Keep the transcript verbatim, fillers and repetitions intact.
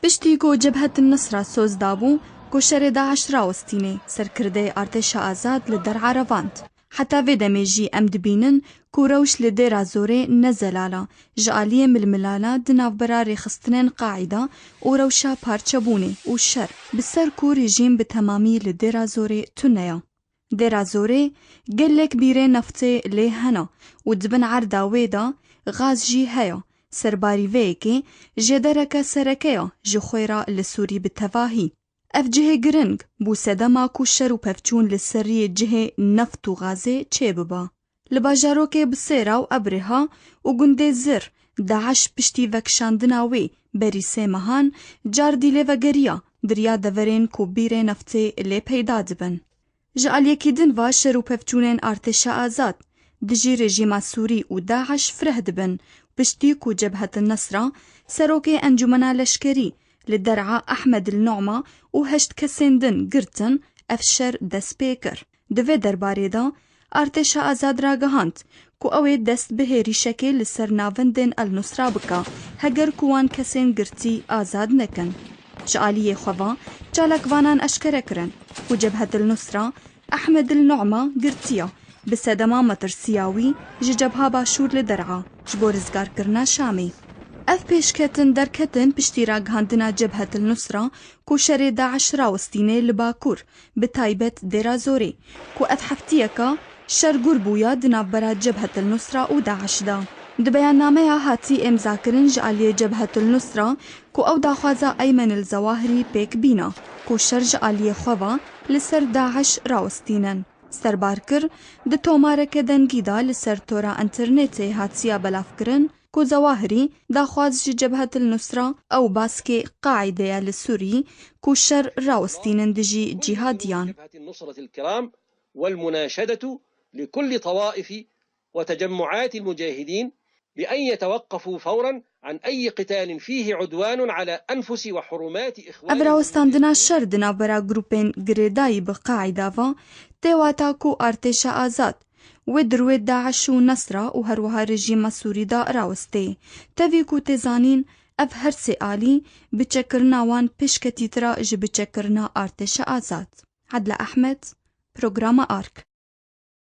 Piştî ku Cebhet Nusra soz dabû ku şerê DAIŞ rawestînê, serkirdeyê Artêşa Azad li Der'a revand. Heta vê demê jî em dibînin ku rewş li Dêra Zorê ne zelal e, ji aliyê milmilana di navbera rêxistinên Qaîda û rewşa parçebûnê û şer bi ser ku rejîm bi temamî li Dêra Zorê tune ye. Dêra Zorê gelek bîrê neftê lê hene û di bin erda wê de gaz jî heye, serbarî vê yekê jêdereke sereke ye ji xwêra li Sûrî bi tevahî. Ev cihê giring bû sedema ku şer û pevçûn li seriyê cihê neft û gazê çêbiba. Li bajarokê Bisêra û Ebrêha û gundê Zir, DAIŞ piştî vekişandina wê berî sê mehan car dîlê vegeriya diriya deverên ku bîrê neftê lê peyda dibin. Ji aliyekî din ve şer û pevçûnên Artêşa Azad dijî rejîma Sûrî û DAIŞ fireh dibin, piştî ku Cebhet Nusra, serokê Encûmena Leşkerî li Der'a Ehmed El Numa û heşt kesên din girtin, ev şer dest pê kir. Di vê derbarê de Artêşa Azad ragihand ku ew ê dest bi hêrîşekê li ser navendên El Nusra bike, heger ku wan kesên girtî azad nekin. Ji aliyê xwe ve çalakvanan eşkere kirin ku Cebhet El Nusra Ehmed El Numa girtiye, bi sedema metirsiya wî ji Cebha Başûr li Der'a ji bo rizgarkirina Şamê. Ev pêşketin derketin piştî ragihandina Cebhet El Nusra ku şerê DAIŞ rawestîne li Bakur, bi taybet Dêra Zorê, ku ev heftiyeka şer gur bûya di navbera Cebhet El Nusra û DAIŞ de. Di beyannameya hatî îmzakirin ji aliyê Cebhet El Nusra ku ew daxwaza Eymen El Zewahirî pêk bîna ku şer ji aliyê xwe ve li ser DAIŞ rawestînin. Serbar kir, di tomareke dengî de li ser tora înternetê hatiye belavkirin ku Zewahirî daxwaz ji Cebhet El Nusra ew baskê Qaîdeye li Sûrî ku şer rawestînin dijî cîhadiyan. جبهة النصرة الكرام والمناشدة لكل طوائف وتجمعات المجاهدين بأن يتوقفوا فورا عن أي قتال فيه عدوان على أنفس وحرمات إخوانهم. Ev rawestandina şer di navbera grûpên girêdayî bi Qaîda ve tê wata ku Artêşa Azad wê di rûyê DAIŞ û Nesra û herwiha rejîma Sûrî de rawestê. Tevî ku tê zanîn, ev her sê alî biçekirina wan pêşketîtir e ji biçekirina Artêşa Azad. Edla Ehmed, Programa Ark.